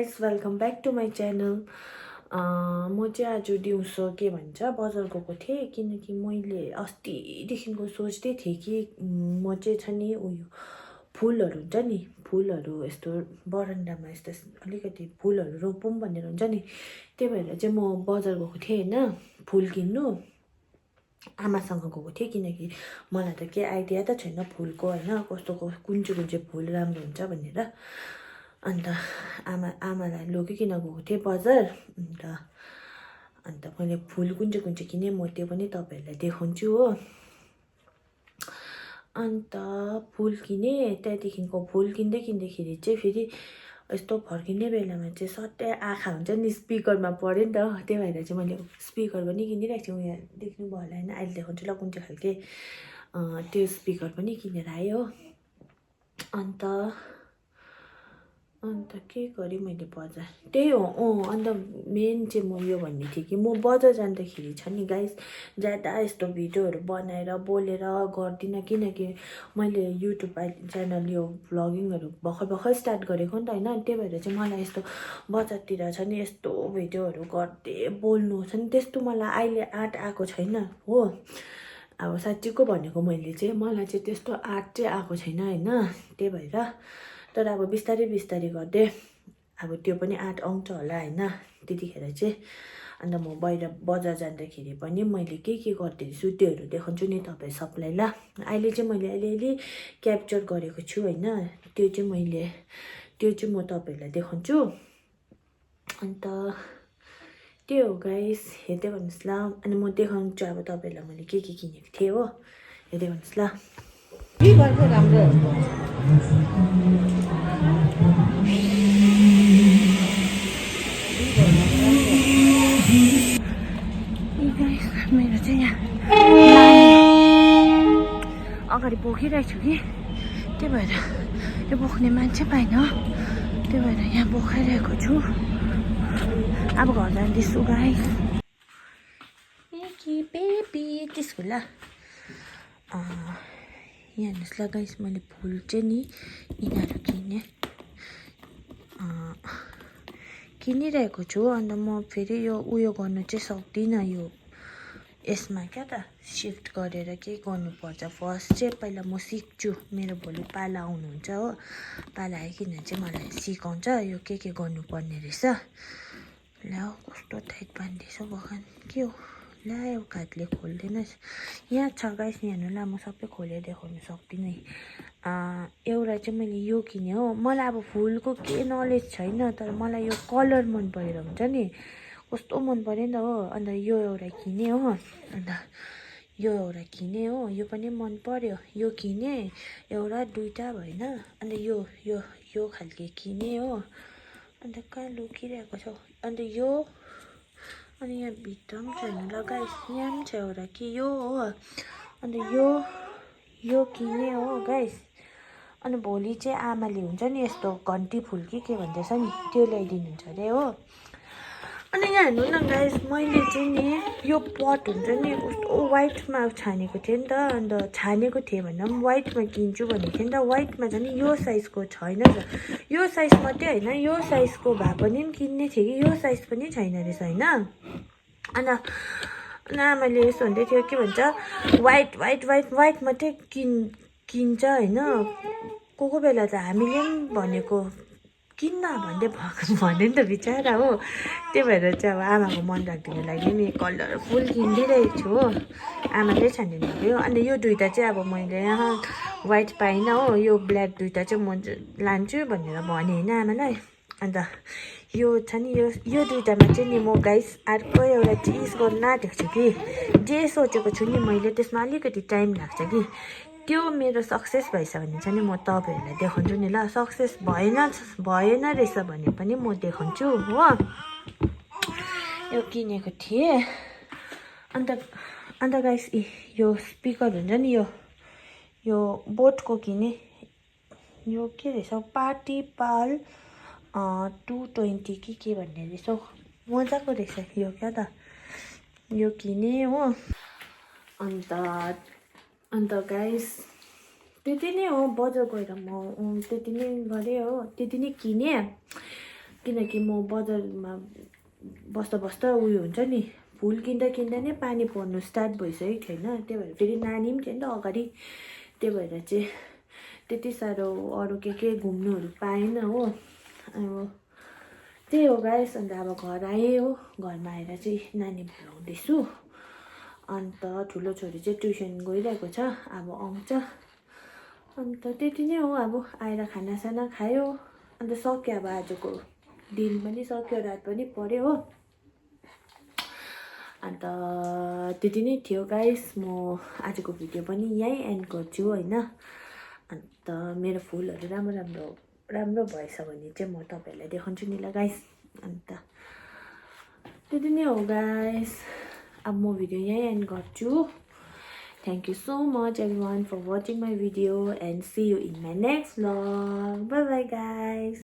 guys, welcome back to my channel. म चाहिँ आज दिउँसो के भन्छ बजार गएको थिएँ किनकि मैले अस्तिदेखिको सोच्दै थिएँ कि म चाहिँ छ नि उयो फुलहरू हुन्छ नि फुलहरू यस्तो बरन्डामा यस्तो अलिकति फुलहरू रोपौँ भनेर हुन्छ नि त्यही भएर चाहिँ म बजार गएको थिएँ हैन फुल किन्नु आमासँग गएको थिएँ किनकि मलाई त के आइडिया त छैन फुलको हैन कस्तो कुन चाहिँ फुल राम्रो हुन्छ भनेर अन्त आमालाई लगिकन गएको थिएँ बजार अन्त मैले फुल कुन चाहिँ किने म त्यो पनि तपाईहरुलाई देखाउँछु हो अन्त फुल किने त्यहाँदेखिको फुल किन्दैखेरि चाहिँ फेरि यस्तो फर्किने बेलामा चाहिँ सट्टै आँखा हुन्छ नि स्पिकरमा पर्यो नि त त्यही भएर चाहिँ मैले स्पिकर पनि किनिरहेको छु यहाँ देख्नु भयो होला हैन अहिले देखाउँछु ल कुन चाहिँ खालके त्यो स्पिकर पनि किनेर आएँ हो अन्त के गरेँ मैले बजार त्यही हो अन्त मेन चाहिँ म यो भन्ने थिएँ कि म बजार जाँदाखेरि छ नि गाइस ज्यादा यस्तो भिडियोहरू बनाएर बोलेर गर्दिनँ किनकि मैले युट्युब च्यानल यो भ्लगिङहरू भर्खर स्टार्ट गरेको नि त हैन त्यही भएर चाहिँ मलाई यस्तो बजारतिर छ नि यस्तो भिडियोहरू गर्दै बोल्नु छ नि त्यस्तो मलाई अहिले आँट आएको छैन हो अब साँच्चीको भनेको मैले चाहिँ मलाई चाहिँ त्यस्तो आँट चाहिँ आएको छैन हैन त्यही भएर तर अब बिस्तारै गर्दै अब त्यो पनि आँट आउँछ होला हैन त्यतिखेर चाहिँ अन्त म बाहिर बजार जाँदाखेरि पनि मैले के गर्दैछु त्योहरू देखाउँछु नि तपाईँ सबलाई ल अहिले चाहिँ मैले अलि क्याप्चर गरेको छु हैन त्यो चाहिँ म तपाईहरुलाई देखाउँछु अन्त त्यो हो गाइस हेर्दै गर्नुस् ल अनि म देखाउँछु अब तपाईहरुलाई मैले के किनेको थिएँ हो हेर्दै गर्नुस् ल के गर्छ राम्रो मेरो चाहिँ यहाँ अगाडि बोकिरहेको छु कि त्यही भएर यो बोक्ने मान्छे पाइन त्यही भएर यहाँ बोकाइरहेको छु अब घर जाँदैछु गाइस बेबी त्यसको ल यहाँ हेर्नुहोस् ल गाइस मैले फुल चाहिँ नि यिनीहरू किनिरहेको छु अन्त म फेरि यो उयो गर्नु चाहिँ सक्दिनँ यो यसमा क्या त सिफ्ट गरेर के गर्नुपर्छ फर्स्ट चाहिँ पहिला म सिक्छु मेरो भोलि पाला आउनुहुन्छ हो पाला आइकन चाहिँ मलाई सिकाउँछ यो के गर्नुपर्ने रहेछ ला कस्तो टाइट बान्दैछ भगवान के हो ला यो काठले खोल्दैन यहाँ छ गाइस यहाँ हेर्नु ला म सबै खोलेर देखाउनु सक्दिनँ एउटा चाहिँ मैले यो किने हो मलाई अब फुलको के नलेज छैन तर मलाई यो कलर मन परेर हुन्छ नि कस्तो मन पर्यो नि त हो अन्त यो एउटा किने हो अन्त यो एउटा किने हो यो पनि मन पर्यो यो किने एउटा दुईटा भएन अन्त यो खालके किने हो अन्त कहाँ लुकिरहेको छ अन्त यो अनि यहाँ भित्र पनि छैन ल गाइस यहाँ पनि छ एउटा कि यो हो अन्त यो किने हो गाइस अनि भोलि चाहिँ आमाले हुन्छ नि यस्तो घन्टी फुल के भन्दैछ नि त्यो ल्याइदिनुहुन्छ अरे हो अनि यहाँ हेर्नु न गाइस मैले चाहिँ नि यो पट हुन्छ नि कस्तो व्हाइटमा छानेको थिएँ नि त अन्त छानेको थिएँ भन्दा पनि व्हाइटमा किन्छु भनेको थिएँ नि त व्हाइटमा चाहिँ यो साइजको छैन यो साइज मात्रै होइन यो साइजको भए पनि किन्ने थिएँ कि यो साइज पनि छैन रहेछ होइन अन्त आमाले यसो भन्दै थियो के भन्छ व्हाइट मात्रै किन्छ होइन कोही बेला त हामीले पनि भनेको किन्न भन्दै भन्यो नि त बिचरा हो त्यही भएर चाहिँ अब आमाको मन राखिदिनु लागि नि कलरफुल किनिदिइरहेको छु हो आमाले छानिदिनु भयो अन्त यो दुइटा चाहिँ अब मैले यहाँ व्हाइट पाइनँ हो यो ब्ल्याक दुइटा चाहिँ म लान्छु भनेर भने होइन आमालाई अन्त यो छ नि यो दुइटामा चाहिँ नि म गाइस अर्को एउटा चिज गर्नु आँटेको छु कि जे सोचेको छु नि मैले त्यसमा अलिकति टाइम लाग्छ कि त्यो मेरो सक्सेस भएछ भने चाहिँ नि म तपाईँहरूलाई देखाउँछु नि ल सक्सेस भएन रहेछ भने पनि म देखाउँछु हो यो किनेको थिएँ अन्त गाइस यो स्पिकर हुन्छ नि यो बोटको किने यो के रहेछ पार्टी पाल 220 के भन्ने रहेछ मजाको रहेछ यो क्या त यो किने हो अन्त गाइस त्यति नै हो बजार गएर म त्यति नै गरेँ हो त्यति नै किने किनकि म बजारमा बस्दा बस्दा उयो हुन्छ नि फुल किन्दा किन्दा नै पानी पर्नु स्टार्ट भइसकेको थियो होइन त्यही भएर फेरि नानी पनि थियो नि त अगाडि त्यही भएर चाहिँ त्यति साह्रो अरू के घुम्नुहरू पाएन हो अब त्यही हो गाइस अन्त अब घर आएँ हो घरमा आएर चाहिँ नानी भ्याउँदैछु अन्त ठुलो छोरी चाहिँ ट्युसन गइरहेको छ अब आउँछ अन्त त्यति नै हो अब आएर खानासाना खायो अन्त सक्यो अब आजको दिन पनि सक्यो रात पनि पर्यो हो अन्त त्यति नै थियो गाइस म आजको भिडियो पनि यहीँ एन्ड गर्छु होइन अन्त मेरो फुलहरू राम्रो भएछ भने चाहिँ म तपाईँहरूलाई देखाउँछु नि ल गाइस अन्त त्यति नै हो गाइस अब म भिडियो यहीँ एन्ड गर्छु Thank you so much everyone for watching my video and see you in my next vlog. Bye bye guys.